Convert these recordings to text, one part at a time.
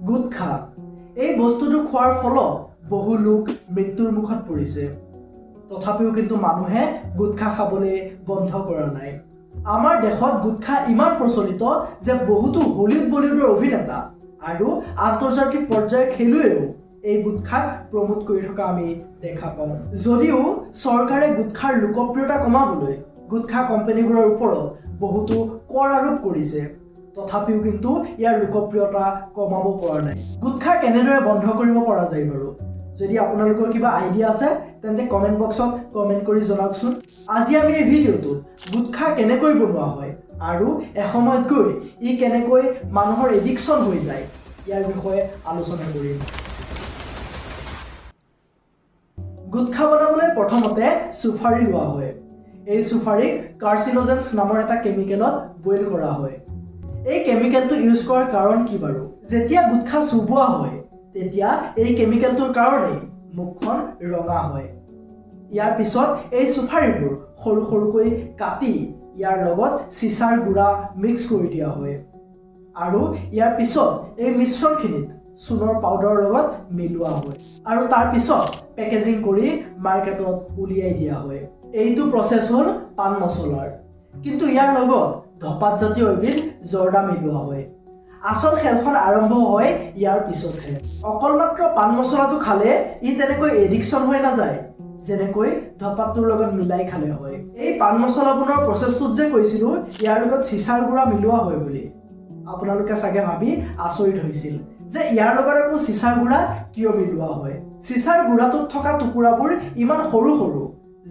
গুটখা এই বস্তুটো খোৱাৰ ফলত বহু লোক মৃত্যুৰ মুখত পৰিছে। তথাপিও কিন্তু মানুহে গুটখা খাবলৈ বন্ধ কৰা নাই। আমাৰ দেশত গুটখা ইমান প্ৰচলিত যে বহুতো হলিউড বলিউডৰ অভিনেতা আৰু আন্তৰ্জাতিক পৰ্যায়ৰ খেলুৱৈও এই গুটখাক প্ৰমোট কৰি থকা আমি দেখা পাওঁ। যদিও চৰকাৰে গুটখাৰ লোকপ্ৰিয়তা কমাবলৈ গুটখা কোম্পানীবোৰৰ ওপৰত বহুতো কৰ আৰোপ কৰিছে, তথাপিও কিন্তু ইয়াৰ লোকপ্ৰিয়তা কমাব পৰা নাই। গুটখা কেনেদৰে বন্ধ কৰিব পৰা যায় বাৰু? যদি আপোনালোকৰ কিবা আইডিয়া আছে তেন্তে কমেণ্ট বক্সত কমেণ্ট কৰি জনাওকচোন। আজি আমি এই ভিডিঅ'টোত গুটখা কেনেকৈ বনোৱা হয় আৰু এসময়ত গৈ ই কেনেকৈ মানুহৰ এডিকশ্যন হৈ যায় ইয়াৰ বিষয়ে আলোচনা কৰিম। গুটখা বনাবলৈ প্ৰথমতে চুফাৰী লোৱা হয়। এই চুফাৰীক কাৰ্চিনোজেন্স নামৰ এটা কেমিকেলত বইল কৰা হয়। এই কেমিকেলটো ইউজ কৰাৰ কাৰণ কি বাৰু? যেতিয়া গুটখা চোবোৱা হয় তেতিয়া এই কেমিকেলটোৰ কাৰণেই মুখখন ৰঙা হয়। ইয়াৰ পিছত এই চুফাৰীবোৰ সৰু সৰুকৈ কাটি ইয়াৰ লগত চিচাৰ গুড়া মিক্স কৰি দিয়া হয় আৰু ইয়াৰ পিছত এই মিশ্ৰণখিনিত চূণৰ পাউডাৰৰ লগত মিলোৱা হয় আৰু তাৰ পিছত পেকেজিং কৰি মাৰ্কেটত উলিয়াই দিয়া হয়। এইটো প্ৰচেছ হ'ল পাণ মছলাৰ, কিন্তু ইয়াৰ লগত ধপাত জাতীয় এবিধ জৰ্দা মিলোৱা হয়। আচল খেলখন আৰম্ভ হয় ইয়াৰ পিছতহে। অকল মাত্ৰ পাণ মছলাটো খালে ই তেনেকৈ এডিকশ্যন হৈ নাযায় যেনেকৈ ধপাতটোৰ লগত মিলাই খালে হয়। এই পাণ মছলা বনোৱাৰ প্ৰচেছটোত যে কৈছিলো ইয়াৰ লগত চিচাৰ গুড়া মিলোৱা হয় বুলি, আপোনালোকে চাগে ভাবি আচৰিত হৈছিল যে ইয়াৰ লগত আকৌ চিচাৰ গুড়া কিয় মিলোৱা হয়। চিচাৰ গুড়াটোত থকা টুকুৰাবোৰ ইমান সৰু সৰু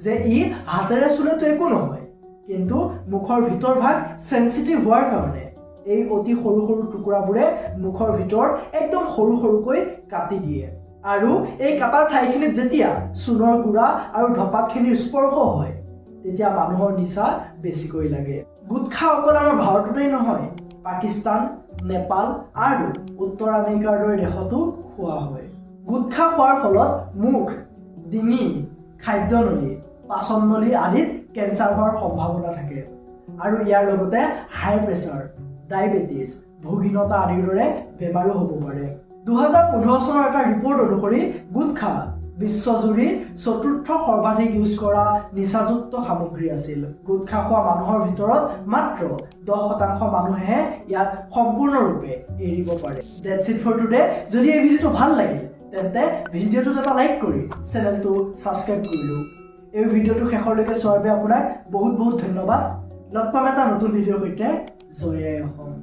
যে ই হাতেৰে চুলেতো একো নহয়, কিন্তু মুখৰ ভিতৰ ভাগ চেঞ্চিটিভ হোৱাৰ কাৰণে এই অতি সৰু সৰু টুকুৰাবোৰে মুখৰ ভিতৰত একদম সৰু সৰুকৈ কাটি দিয়ে আৰু এই কাটাৰ ঠাইখিনিত যেতিয়া চূণৰ গুড়া আৰু ধপাতখিনিৰ স্পৰ্শ হয় তেতিয়া মানুহৰ নিচা বেছিকৈ লাগে। গুটখা অকল আমাৰ ভাৰততেই নহয়, পাকিস্তান, নেপাল আৰু উত্তৰ আমেৰিকাৰ দৰে দেশতো খোৱা হয়। গুটখা খোৱাৰ ফলত মুখ, ডিঙি, খাদ্যনলী, পাচননলী আদিত কেঞ্চাৰ হোৱাৰ সম্ভাৱনা থাকে আৰু ইয়াৰ লগতে হাই প্ৰেছাৰ, ডায়েবেটিছ, ভোগহীনতা আদিৰ দৰে বেমাৰো হ'ব পাৰে। 2015 চনৰ এটা ৰিপৰ্ট অনুসৰি গুটখা বিশ্বজুৰি চতুৰ্থ সৰ্বাধিক ইউজ কৰা নিচাযুক্ত সামগ্ৰী আছিল। গুটখা খোৱা মানুহৰ ভিতৰত মাত্ৰ 10% মানুহেহে ইয়াক সম্পূৰ্ণৰূপে এৰিব পাৰে। That's it for today. যদি এই ভিডিঅ'টো ভাল লাগিল তেন্তে ভিডিঅ'টোত এটা লাইক কৰি চেনেলটো ছাবস্ক্ৰাইব কৰি লওক। এই ভিডিঅ'টো শেষলৈকে চোৱাৰ বাবে আপোনাক বহুত বহুত ধন্যবাদ। লগ পাম এটা নতুন ভিডিঅ'ৰ সৈতে। জয় আই অসম।